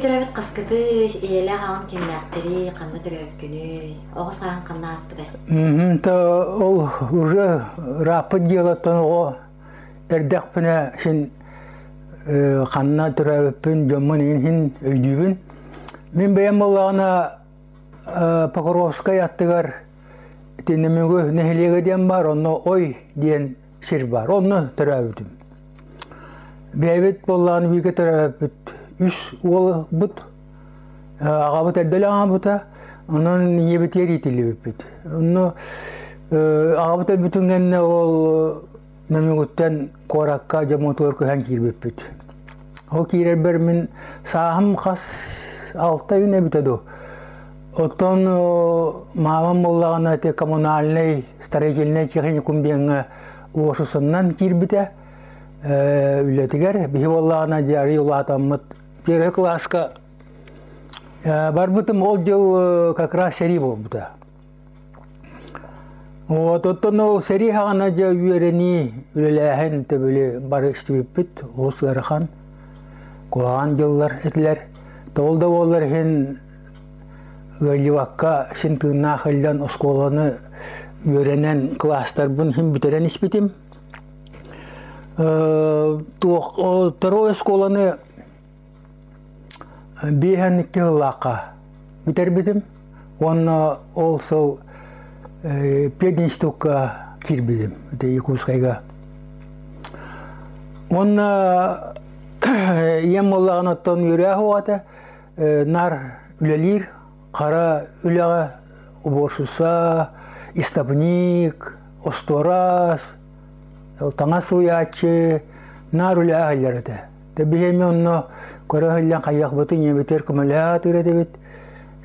Бииргэ төрөөбүт хаскытый, ийэлээх аҕаҥ кимнээхтэрий, ханна төрөөбүккүнүй, оҕо сааһыҥ ханна ааспытай? То ол уже ырааппыт дьыалаттан оҕо эрдэхпинэ син ханна төрөөбүппүн дьоммун иһин өйдүүбүн. Мин бэйэм буоллаҕына Покровскай аттыгар Тиннэмүгү нэһилиэгэ диэн баар, онно Ой диэн сир баар, онно төрөөбүтүм. Бэйэбит буоллаҕына бииргэ төрөөбүппүт үс уолбут, аҕабыт эрдэлээх аҕабыта, онон ийэбитигэр иитиллибиппит. Онно аҕабыт өлбүтүн кэннэ ол Нөмүгүттэн куоракка дьоммутугар көһөн киирбиппит. Ол киирэрбэр мин сааһым хас 6 ыйын эбитэ дуу. Оттон маамам буоллаҕына ити коммунальнай строительнай техникум диэҥҥэ уосусунан киирбитэ үлэтигэр. Биһи буоллаҕына дьэ арый улаатаммыт первый кылааска барбытым ол дьыл как раз сэрии буолбута. Вот оттон ол сэрии хаҕана дьэ үөрэнии, үлэлээһин төбүлү бары истибиппит олус ыарахан, куһаҕан дьыллар этилэр. Тоҕол да буоллар иһин ыалдьыбакка син тыыннаах ыллан оскуоланы үөрэнэн кылаастарбын иһин бүтэрэн испитим. Туох второй оскуоланы 52 сыллаахха бүтэрбитим уонна ол сыл пединститукка киирбитим ити Якутскайга. Уонна ийэм буоллаҕына оттон үөрэх уота наар үлэлиир хара үлэҕэ уборщица, истопник, остуорас, таҥас сууйааччы наар үлэҕэ сылдьар этэ. Тэ биһи эмиэ онно көрө сылдьан хайыахпытын ийэбитигэр көмөлөһө сатыыр этибит.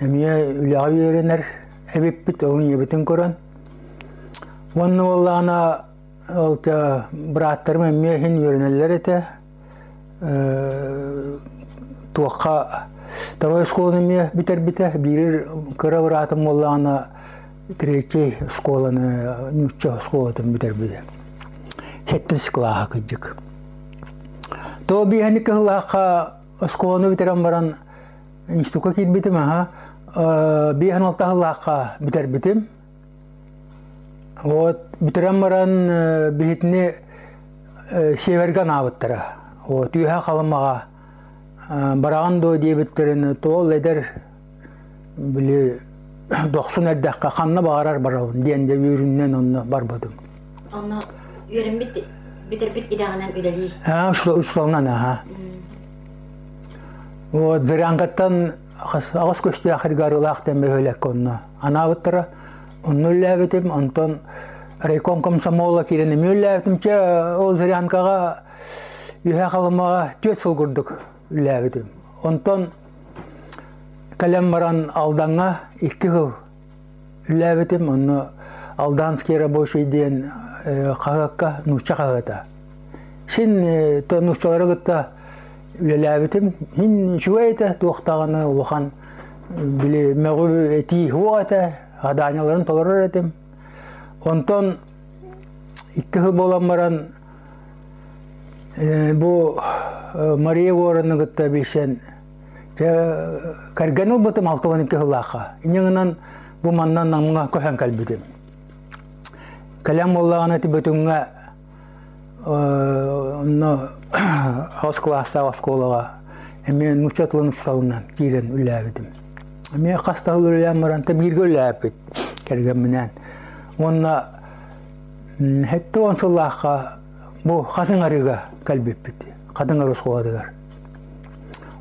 Эмиэ үлэҕэ үөрэнэр эбиппит, ол ийэбитин көрөн. Уонна буоллаҕына ол бырааттарым эмиэ иһин үөрэнэллэр этэ. Туохха второй школаны эмиэ бүтэрбитэ. Биир кыра быраатым буоллаҕына третий школаны нуучча школатын бүтэрбитэ. Сэттис кылааһа кырдьык. То биэһэни кыһылаахха оскуоланы бүтэрэн баран институкка киирбитим аха 56 сыллаахха бүтэрбитим. Вот бүтэрэн баран биһитини севергэ анаабыттара. Вот үөһэ Халымаҕа бараҕын дуо диэбиттэрин тоол эдэр били дохсун эрдэххэ ханна баҕарар барабын диэн дьэ үөрүүнэн онно барбытым. Онно үөрэммит бүтэрбит идэҕинэн үлэлии. Аа, учууталынан аха. Вот Зырянкаттан аҕыс көстөөх Арыылаах диэн бөһүөлэккэ онно анаабыттара. Онно үлэлээбитим, онтон райком комсомола киирэн эмиэ үлэлээбитим. Чэ, ол Зырянкаҕа Үөһээ Халымаҕа 4 сыл курдук үлэлээбитим. Онтон кэлэн баран Алдаҥҥа 2 сыл үлэлээбитим. Онно Алданский рабочий диэн хаһыакка нуучча хаһыата. Син нууччалары кытта үлэлээбитим. Мин үчүгэй этэ, туох даҕаны улахан били мөҕү этии суох этэ, заданиеларын толорор этим. Онтон 2 сыл буолан баран бу Мария Егоровна кытта билсэн кэргэн ылбытым 62 сыллаахха. Инньэ гынан бу манна Намҥа көһөн кэлбитим. Кэлэн буоллаҕына ити Бөтүҥҥэ онно аҕыс кылаастаах оскуолаҕа эмиэ нуучча тылын учууталынан киирэн үлэлээбитим. Эмиэ хас да сыл үлэлээн баран бииргэ үлэлээбиппит кэргэмминээн. Уонна 70 сыллаахха бу Хатыҥ Арыыга кэлбиппит, Хатыҥ Арыы оскуолатыгар.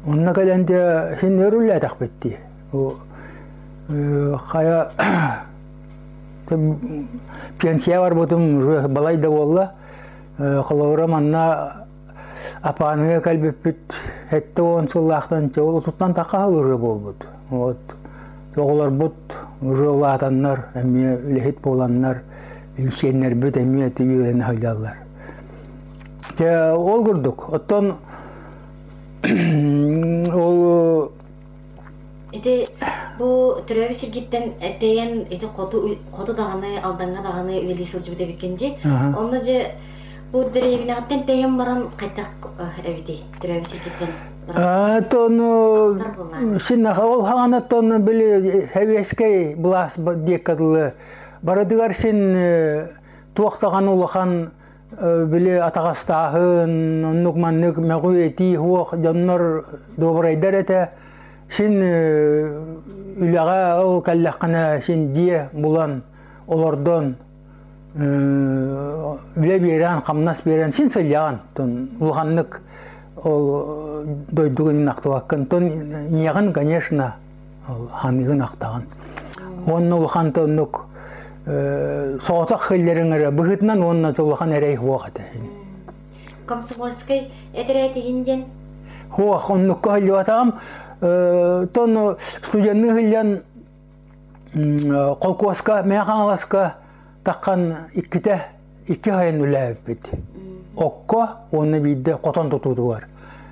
Онно кэлэн дьэ син өр үлэлээтэхпит дии. Бу хайа пенсия барбытым уже балай да буолла. Холобура манна Апааныга кэлбиппит 70 сыллаахтан ол туттан тахха уже буолбут. Вот оҕолорбут уже улаатаннар, эмиэ үлэһит буоланнар, сиэннэрбит эмиэ ити үөрэнэ сылдьаллар. Дьэ ол курдук. Оттон ол Ити бу төрөөбүт сиргиттэн тэйэн ити хоту хоту даҕаны Алдаҥҥа даҕаны үлэлии сылдьыбыт эбиккин дии. Онно дьэ бу дэриэбинэҕиттэн тэйэн баран хайдах эбитий төрөөбүт сиргиттэн? Тону син ол хаҥанаттан били сэбиэскэй былаас диэккэ дылы барытыгар син туох даҕаны улахан били атаҕастааһын, оннук маннык мөҕүү-этии суох дьоннор добрайдар этэ. Син үлэҕэ ол кэллэххинэ син дьиэ булан олордон үлэ биэрэн, хамнас биэрэн син сылдьаҕын. Улаханнык ол дойдугун ахтыбаккын. Тон ийэҕин, конечно, ханыгын ахтаҕын. Уонна улахан оннук соҕотох хиллэриҥ эрэ быһыытынан уонна улахан эрэй суох этэ. Комсомольскай этэрээтигин диэн? Суох, оннукка сылдьыбатаҕым. Тон студенныы сылдьан холкуоска Мэҥэ Хаҥаласка таххан иккитэ икки сайын үлээбиппит. Окко уонна биирдэ хотон тутуутугар.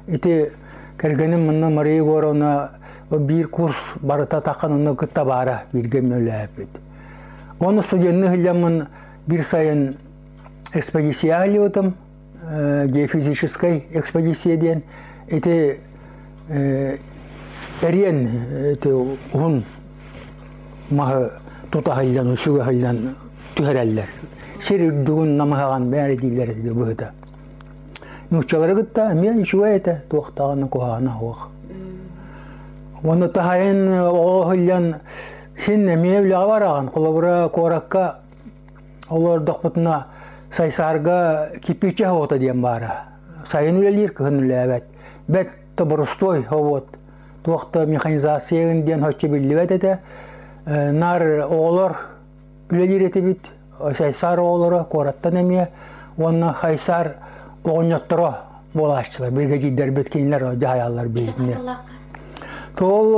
Ити кэргэним манна Мария Егоровна биир курс барыта таххан онно кытта баара бииргэ үлээбиппит. Уонна студенныы сылдьаммын биир сайын экспедиция аһыллыбытым геофизическай экспедиция диэн ити эриэн ити уһун маһы тута сылдьан сүгэ сылдьан түһэрэллэр. Сир үрдүгүн намыһаҕын бэйэ дииллэр этэ быһыта. Нууччалары кытта эмиэ үчүгэй этэ, туох даҕаны куһаҕана суох. Уонна таһайын оҕо сылдьан син эмиэ үлэҕэ бараҕын. Холобура, куоракка Олордохпутуна Сайсаарга кирпииччэ оһоҕото диэн баара. Сайын үлэлиир, кыһын үлэлээбэт. Бэрт да боростуой оһуот. Туох да механизация диэн соччо биллибэт этэ. Наар оҕолор үлэлиир этибит. Сайсаар оҕолоро куораттан эмиэ уонна Хайсаар оҕонньотторо буолааччылар. Биригэдьиирдэрбит кинилэр дьаһайаллар биһигини. Тоол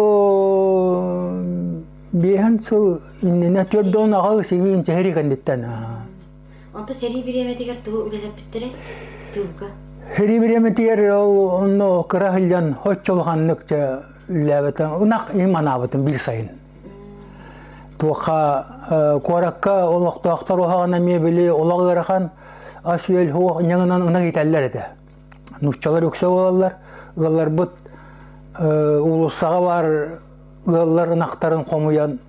Биэһэн сыл иннинэ 48 сигиин сэрии кэнниттэн. Онто сэрии бириэмэтигэр тугу үлэлэппиттэрэй? Тыылга. Сэрии бириэмэтигэр ол онно кыра сылдьан оччо улаханнык дьэ үлэлээбэтим. Ынах им анаабытым биир сайын. Туохха куоракка олохтоохтор уһаҕана эмиэ били олох ыарахан ас-үөл суох ньаҥынан ынах иитэллэр этэ. Нууччалар үксэ буолаллар. Ыалларбыт уулуссаҕа баар ыаллар ынахтарын хомуйан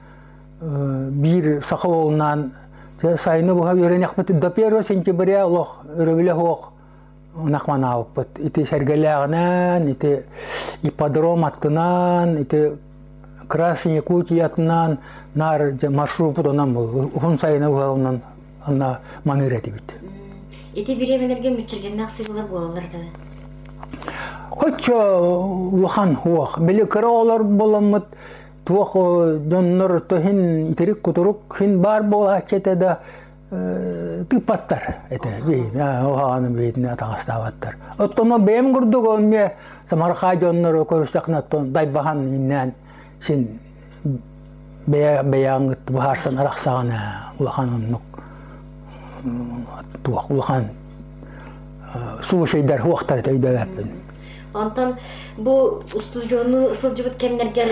биир саха уолунаан сайыны быһа үөрэниэхпит до 1 сентября олох өрөбүлэ суох ынах манаабыппыт. Ити Сэргэлээҕинэн, ити ипподром аттынан, ити Красный Якутиятынан наар маршруппут онон был уһун сайыны быһа онон онно маныыр этибит. Ити бириэмэлэргэ мүччүргэннээх сырыылар буолаллар да? Оччо улахан уох. Били кыра оҕолор буоламмыт туох дьоннор тоһин итирик-кутурук хин баар буолааччы этэ да тыыппаттар этэ. Оһаҕаны биитини атаҕастаабаттар. Оттон бэйэм курдук эмиэ самархаа дьоннору көрүстэххинэ оттон дайбахан иннээн син бэйэ бэйэҕин быһаарсан арахсаҕын улахан оннук туох улахан случайдар суохтар этэ өйдөөбөппүн. Онтон бу устудьуоннуу сылдьыбыт кэмнэргэр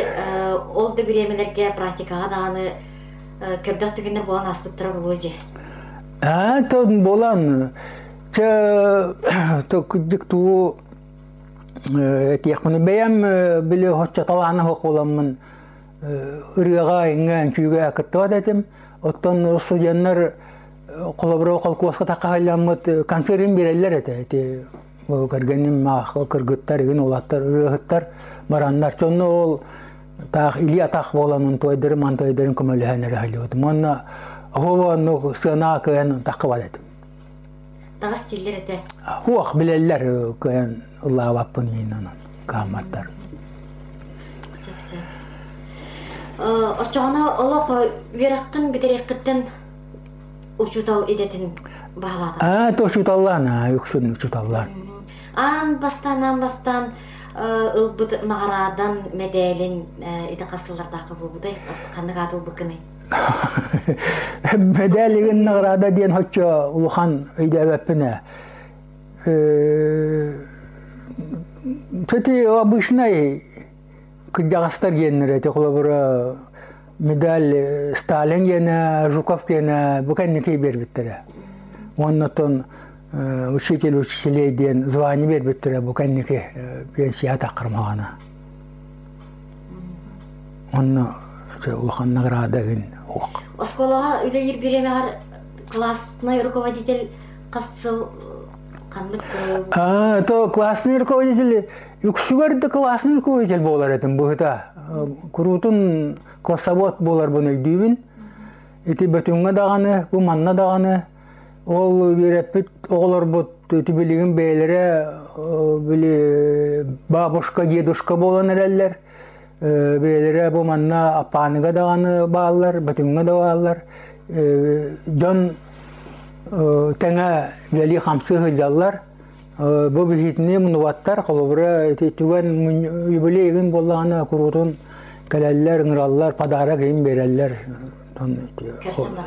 ол да бириэмэлэргэ практикаҕа даҕаны көрдөөх түгэннэр буолан ааспыттара буолуо дии. Аа, тон буолан чэ кырдьык тугу этиэхпин бэйэм били оччо талаана суох буоламмын ырыаҕа иҥҥэ үҥкүүгэ кыттыбат этим. Оттон студеннар холобура холкуоска таххаһайламмыт концерын биэрэллэр этэ. Ити кэргэним маах кыргыттар, игин уолаттар, ырыаһыттар бараннар. Сонно ол таах илии-атах буолан онтуойдарын мантуойдарын көмөлөһөн эрэ сылдьыбытым. Уонна оһуоба оннук сыанаа кыайан таххыбат этим. Таҕыс дииллэр этэ. Хуох билэллэр кыайан ыллаабаппын иин онон каамматтар. Сөп-сөп. Оччоҕуна олох үөрэххин бүтэриэххиттэн учуутал идэтин баһылаатаҕын? Аа, то учууталлаан, үксүн учууталлаан. Аан бастаан, аан бастаан ылбыт наҕараадан мэдээлин ити хас сыллардаахха буолбутай? Ханнык аат ылбыккыный? Мэдээлигин наҕараада диэн оччо улахан өйдөөбөппүн ээ. Ити обычнай кырдьаҕастар диэннэр эти холобура медаль Сталин диэнэ, Жуков диэнэ бу кэнники биэрбиттэрэ. Уонна оттон Учитель учителей диэн звание биэрбиттэрэ бу кэнники пенсия таххармаҕана. Онно улахан награда ын уох. Оскуолаҕа үлэлиир бириэмэҕэр классный руководитель хас сыл ханнык А, то классный руководитель үксүгэр да классный руководитель буолар этим быһыта. Куруутун классовод буоларбын өйдүүбүн. Ити Бөтүҥҥэ даҕаны, бу манна даҕаны ол үөрэппит оҕолорбут ити билигин бэйэлэрэ били бабушка, дедушка буолан эрэллэр. Бэйэлэрэ бу манна Аппааныга даҕаны бааллар, Бөтүҥҥэ да бааллар. Дьон тэҥэ үлэлии-хамсыы сылдьаллар. Бу биһитини муннубаттар, холобура ити түгэн юбилей игин буоллаҕына куруутун кэлэллэр, ыҥыраллар, подарок иһин биэрэллэр.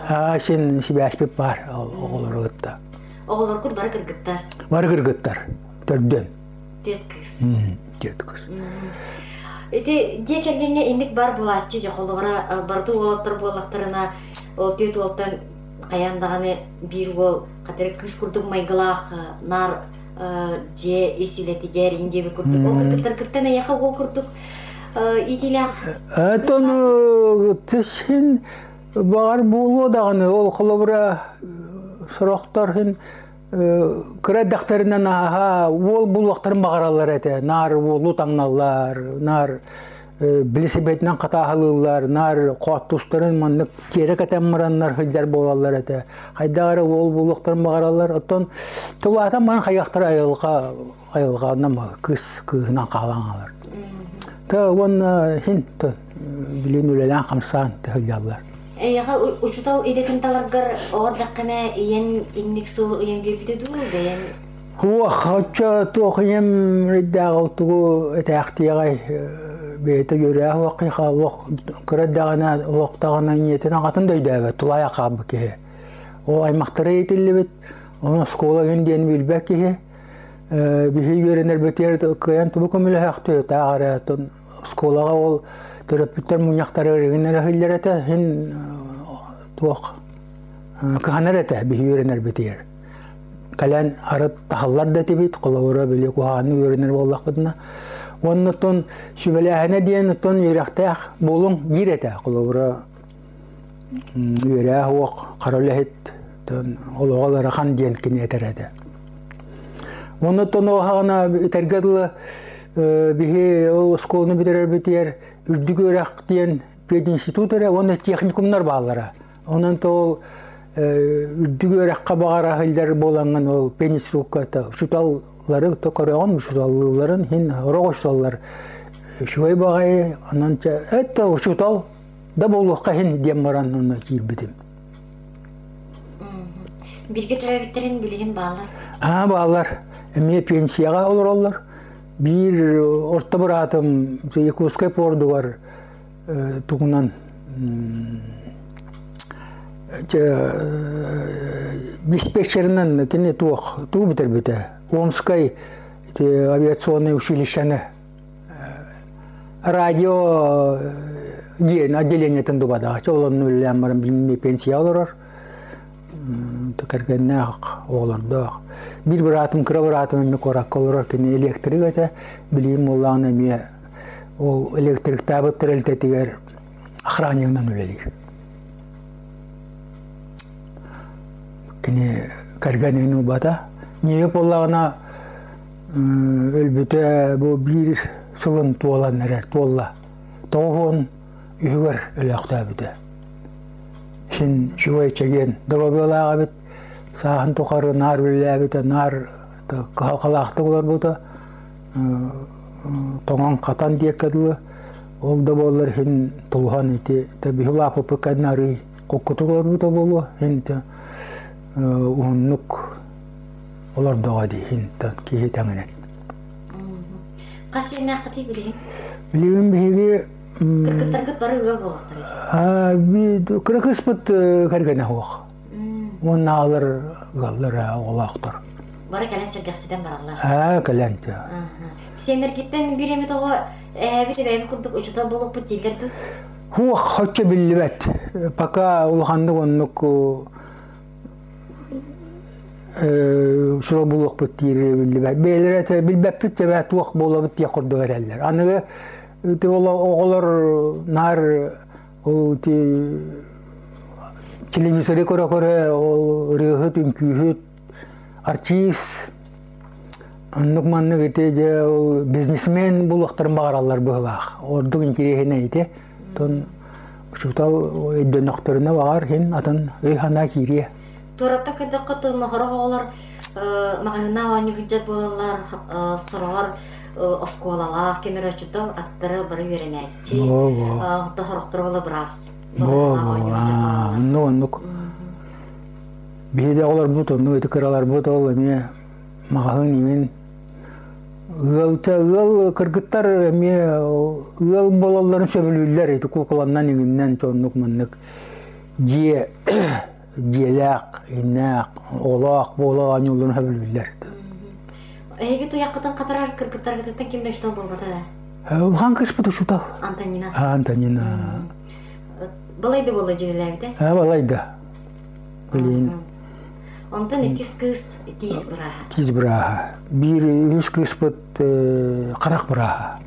Аа, син сибээспит баар оҕолору кытта. Оҕолоргут бары кыргыттар? Бары кыргыттар, төрдүөн. Түөрт кыыс. Түөрт кыыс. Ити дьиэ кэргэҥҥэ инник бар буолааччы дьэ холобура барыта уолаттар буоллахтарына ол түөрт уолтан хайаан даҕаны биир уол хатыры кыыс курдук майгылаах наар дьиэ ис үлэтигэр иин диэбит курдук ол кыргыттар кыттан эйиэхэ уол курдук иитиилээх Оттон син баҕар буолуо даҕаны ол холобура сорохтор син кыра эрдэхтэринэн ааһа уол булуохтарын баҕараллар этэ наар уолу таҥналлар наар билисибэтинэн хатааһылыыллар, наар хооттустарын маннык тиэрэ кэтэн бараннар сылдьар буолаллар этэ. Хайдах эрэ уол буолуохтарын баҕараллар. Оттон тулаатан баран хайыахтара айылҕа айылҕанан кыыс кыыһынан хаалан хаалар. Та уонна хин билин үлэлээн хамсаан сылдьаллар. Эйиэхэ учуутал идэтин таларгар оҕо эрдэххинэ ийэн инник суолу ыйан биэрбитэ дуу, бэйэҥ Туох оччо туох ийэм эрдээҕи тугу этээхтиэҕэй бэйэтэ үөрэх уох уох кыра эрдэҕинэ олохтоҕуна ийэтин аҕатын да өйдөөбөт тулаайах хаалбыт киһи. Ол аймахтара иитиллибит, ону оскуола иһин диэн билбэт киһи. Биһи үөрэнэрбитигэр кыайан тугу көмөлөһөөхтүө таах эрэ оттон оскуолаҕа ол төрөппүттэр мунньахтара эригин эрэ иһиллэр этэ иһин туох кыһанар этэ биһи үөрэнэрбитигэр. Кэлэн арыт таһаллар да этибит, холобура били куһаҕаннык үөрэнэр буоллахпытына. Уонна оттон сүбэлээһинэ диэн оттон үөрэхтээх буолуҥ диир этэ. Холобура үөрээх уох, хара үлэһит, олоҕо ыарахан диэн кини этэр этэ. Уонна оттон оһаҕына этэргэ дылы биһи ол оскуоланы бүтэрэрбитигэр үрдүк үөрэх диэн пединститут эрэ уонна техникумнар бааллара. Онон ол үрдүк үөрэххэ баҕара сылдьар буолаҥҥын ол пенсиукка учууталлары көрөҕүн учууталлыылларын иһин сорох учууталлар үчүгэй баҕайы онон это учуутал да буолуохха иһин диэн баран онно киирбитим. Бииргэ төрөөбүттэрин билигин бааллар? Аа бааллар. Эмиэ пенсияҕа олороллор. Биир орто быраатым Якутскай пордугар тугунан диспетчеринэн кини туох тугу бүтэрбитэ Омскай ити авиационнай училищены радио диэн отделениетын дубадаҕа ол онно үлэлээн баран билимми пенсия олорор кэргэннээх оҕолордоох биир быраатым кыра быраатым эмиэ куоракка олорор кини электрик этэ билигин буоллаҕына эмиэ Ол электриктаабыт тэрилтэтигэр охраннигынан үлэлиир. Кини кэргэнин ылбата. Ньиэп буоллаҕына өлбүтэ бу биир сылын туолан эрэр, туолла. 93-үгэр өлөөхтөөбүтэ. Син үчүгэй чэгиэн доруобуйалаах эбит. Сааһын тухары наар үлэлээбитэ, наар кыһалҕалаахтык олорбута. Тоҥон-хатан диэккэ дылы, ол да буоллар иһин тулуһан ити биһи улааппыппыт кэннэ арыый холкутук олорбута буолуо иһин уһуннук олордоҕо дии иһин киһи тэҥинэн. Хас сиэннээххитий билигин? Билигин биһиги Кыргыттаргыт бары ыал буолуохтара. Кыра кыыспыт кэргэнэ суох. Уонна аҕалар ыаллар оҕолоохтор. Бары кэлэн сэргэхситэн бараллар. Аа, кэлэн. Сиэннэргиттэн биир эмит оҕо эһээбит эбээбит курдук учуутал буолуохпут дииллэр дуу? Хуох, хоччо биллибэт. Пока улаханнык оннук Суол булуохпут диир биллибэт. Бэйэлэрэ этэ билбэппит тэбэ туох буолабыт диэх курдук этэллэр. Аныгы ити оҕолор наар ол ити телевизоры көрө-көрө ол ырыаһыт, үҥкүүһүт, артист оннук маннык ити дьэ ол бизнесмен буолуохтарын баҕараллар быһыылаах. Ордук интириэһинэй ити. Оттон учуутал өйдөнөхтөрүнэ баҕар иһин атын өй-санаа киириэ. Туораттан көрдөххө тонноһорох оҕолор маҕаһыыннаах оонньуу сылдьар буолаллар, сороҕор оскуолалаах көмөрөөччүтэ аттары бары үөрэнээччи, сорохторо буола быраас. Оннук оннук. Биһиги оҕолорбут оннук ити кыраларбыт ол эмиэ маҕаһыын иҥин ыал ыал кыргыттар эмиэ ыал буолалларын сөбүлүүллэр ити куукуланнан иҥиннэн оннук маннык дьиэ дьиэлээх, иннээх, оҕолоох буола оонньуулларын сөбүлүүллэр. Эһиги туйаххытын хатарар кыргыттаргытыттан ким да учуутал буолбата да? Улахан кыыспыт учуутал. Антонина. Антонина. Балайда буолла дьүөрэлээбитэ? Балайда. Билин. Онтон иккис кыыс тиис бырааһа. Тиис бырааһа. Биир үһүс кыыспыт харах бырааһа.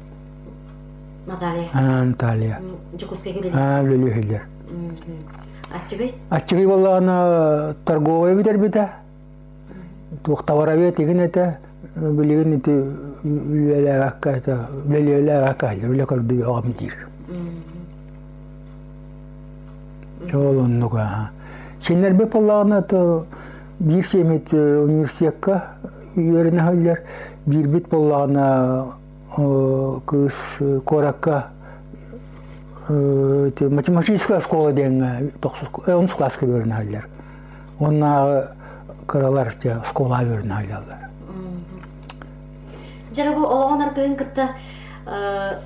Наталья. Наталья. Дьокуускайга үлэлиир. Үлэлиир. Аччыгый? Аччыгый буоллаҕына торговая бүтэрбитэ. Туох товаровед игин этэ. Билигин ити үлэлээбэккэ этэ, үлэлээбэккэ үлэ көрдүү оҕом диир. Ол оннук аа. Синнэрбит буоллаҕына то биир сиэмит университекка үөрэнэ сылдьар, биирбит буоллаҕына кыыс куоракка математическая школа диэҥҥэ онус кылааска үөрэнэ сылдьар. Уоннааҕы кыралар школаҕа үөрэнэ сылдьаллар. Дьэ бу олоҕун аргыһын кытта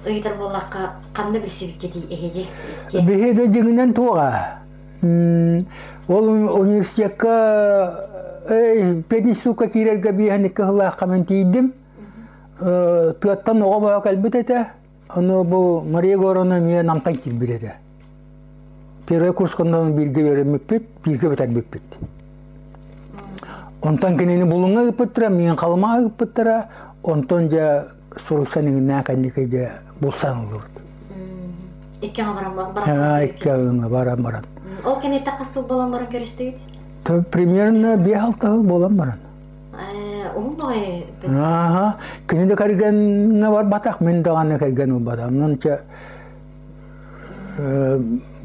ыйытар буоллахха ханна билсибиккитий эһиги? Биһиги да дьиҥинэн туоҕа. Ол университекка пединститукка киирэргэ биэһэн икки сыллаахха мин тиийдим. Тыаттан оҕо бөҕө кэлбит этэ. Ону бу Мария Егоровна эмиэ Намтан киирбит этэ. Первый курсканан бииргэ үөрэммиппит, бииргэ бүтэрбиппит. Онтон кинини Булуҥҥа ыыппыттара, миигин Халымаҕа ыыппыттара, онтон дьэ суруйсан иҥиннээх кэнники дьэ булсан ыллыбыт. Икки аҥа баран баран. Икки аҥа баран баран. Ол кэнниттэн хас сыл буолан баран көрүстүгүт? Примерно биэс-алта сыл буолан баран. Уһун баҕайы. Ааха, кини да кэргэҥҥэ барбатах, мин даҕаны кэргэн ылбатах. Онон чэ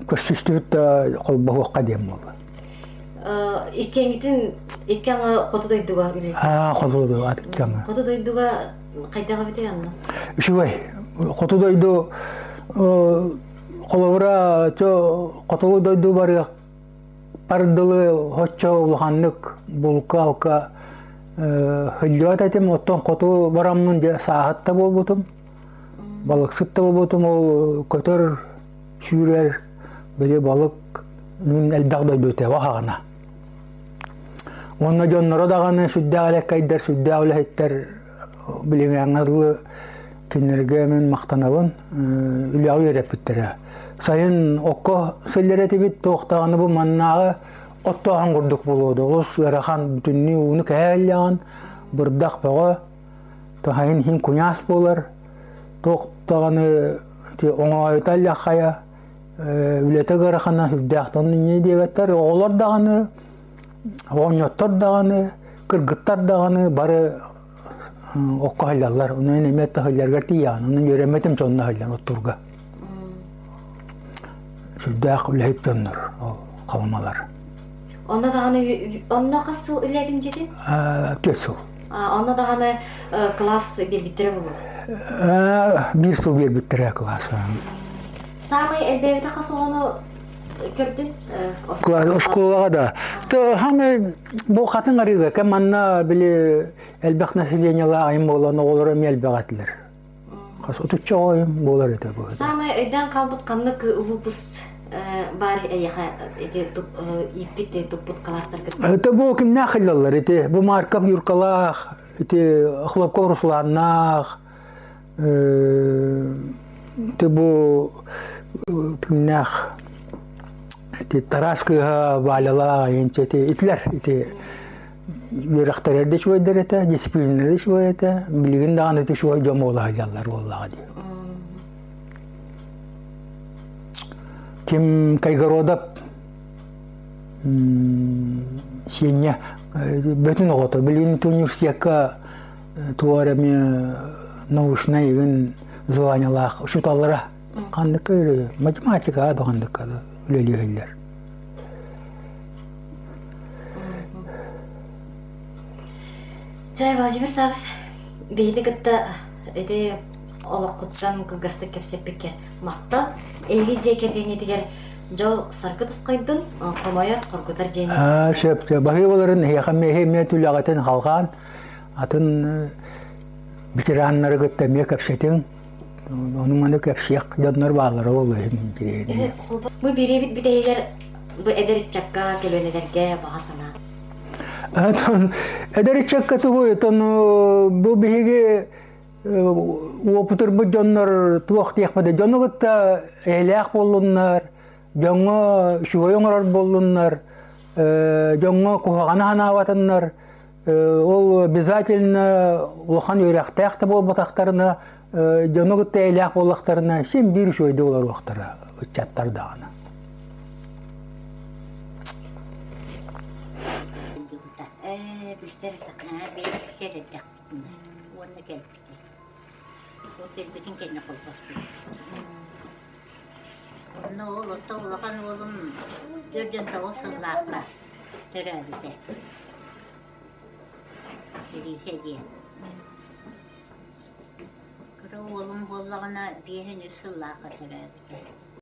көрсүстүбүт да холбоһуохха диэн буолла. Иккиэҥҥитин икки аҥы хоту дойдуга үлэлиир. Аа, хоту дойдуга икки аҥы. Хоту дойдуга хайдах эбитий анна? Үчүгэй. Хоту дойду холобура хоту дойду барыах Пардылы оччо улаханнык булка-алка сылдьыбат этим, оттон хоту бараммын дьэ сааһыт да буолбутум, балыксыт да буолбутум, ол көтөр, сүүрэр, били балык мин элбэх дойду этэ аһаҕана. Уонна дьонноро даҕаны сүрдээх элэккэйдэр, сүрдээх үлэһиттэр билиҥҥээҥҥэ дылы кинилэргэ мин махтанабын үлэҕэ үөрэппиттэрэ. Сайын окко сылдьар этибит, туох даҕаны бу маннааҕы оттооһун курдук буолуо олус ыарахан бүтүннүү ууну кэһээллэҕин, бырдах бөҕө, таһайын иһин куйаас буолар, туох даҕаны оҥоойута хайа үлэтэ ыарахана сүрдээх онно инньэ диэбэттэр, оҕолор даҕаны Оҕонньоттор даҕаны, кыргыттар даҕаны бары окко сылдьаллар. Онон эмиэ таһылларыгар тиийэҕин. Онон үөрэммэтим сонно сылдьан оттуурга. Сүрдээх үлэһит дьоннор ол халымалар. Онно даҕаны онно хас сыл үлэлээтиҥ дьиэтин? Түөрт сыл. Онно даҕаны кылаас биэрбиттэрэ буолуо? Биир сыл биэрбиттэрэ кылаас. Саамай элбээбитэ хас оҕону Көрдүн? Оскуолаҕа да. Хамы бу хатын арыыга кэм манна били элбэх населениелаах айым буолан оҕолоро эмиэ элбэх этилэр. Хас отучча оҕо айым буолар этэ бу. Саамай өйдөөн хаалбыт ханнык выпуск баар эйиэхэ ити ииппит туппут класстаргыт? Это бу кимнээх ыллаллар ити бу Марков Юркалаах, ити Хлопков Русланнаах, Ити бу кимнээх ити Тарас кыыһа Валялаах инчэ ити итилэр ити Үөрэхтэрэ да үчүгэйдэр этэ, дисциплиналара үчүгэй этэ. Билигин даҕаны ити үчүгэй дьон буола сылдьаллар буоллаҕа дии. Ким Кайгородов Сиэнньэ бөтүн оҕото билигин университекка туох эрэ эмиэ научнай игин званиелаах учууталлара ханнык математика да ханнык үлэлиэһиллэр. Чай Владимир Савыс, биһини кытта ити олоххуттан кылгастык кэпсэппиккэ махтал. Эһиги дьиэ кэргэҥҥитигэр дьол саргы тусхайдын, хомойор, хоргутар дьиэни. Аа, сөп, сөп. Баһыыбаларын эһиэхэ эмиэ түлэҕитин халҕаан, атын ветераннары кытта эмиэ кэпсэтиҥ. Ону маны кэпсиэх дьоннор бааллара буолуо иһин Бу бириэбит бүтэһигэр бу эдэр ыччакка, көлүөнэлэргэ баҕа санаа. Эдэр ыччакка тугуй, бу биһиги уопутурбут дьоннор туох диэхпит дьону кытта эйэлээх буоллуннар, дьоҥҥо үчүгэй оҥорор буоллуннар, дьоҥҥо куһаҕаны санаабатыннар, ол обязательно улахан үөрэхтээх да буолбатахтарына, дьону кытта эйэлээх буоллахтарына син биир үчүгэйдик олоруохтара ыччаттар даҕаны. Билсэр Билсэр эрдэхпитинэ уонна кэлбитэ. Ол кэлбитин кэннэ холбоспут. Онно ол орто улахан уолум 49 сыллаахха төрөөбүтэ. Кириисэ диэн. Кыра уолум буоллаҕына 53 сыллаахха төрөөбүтэ.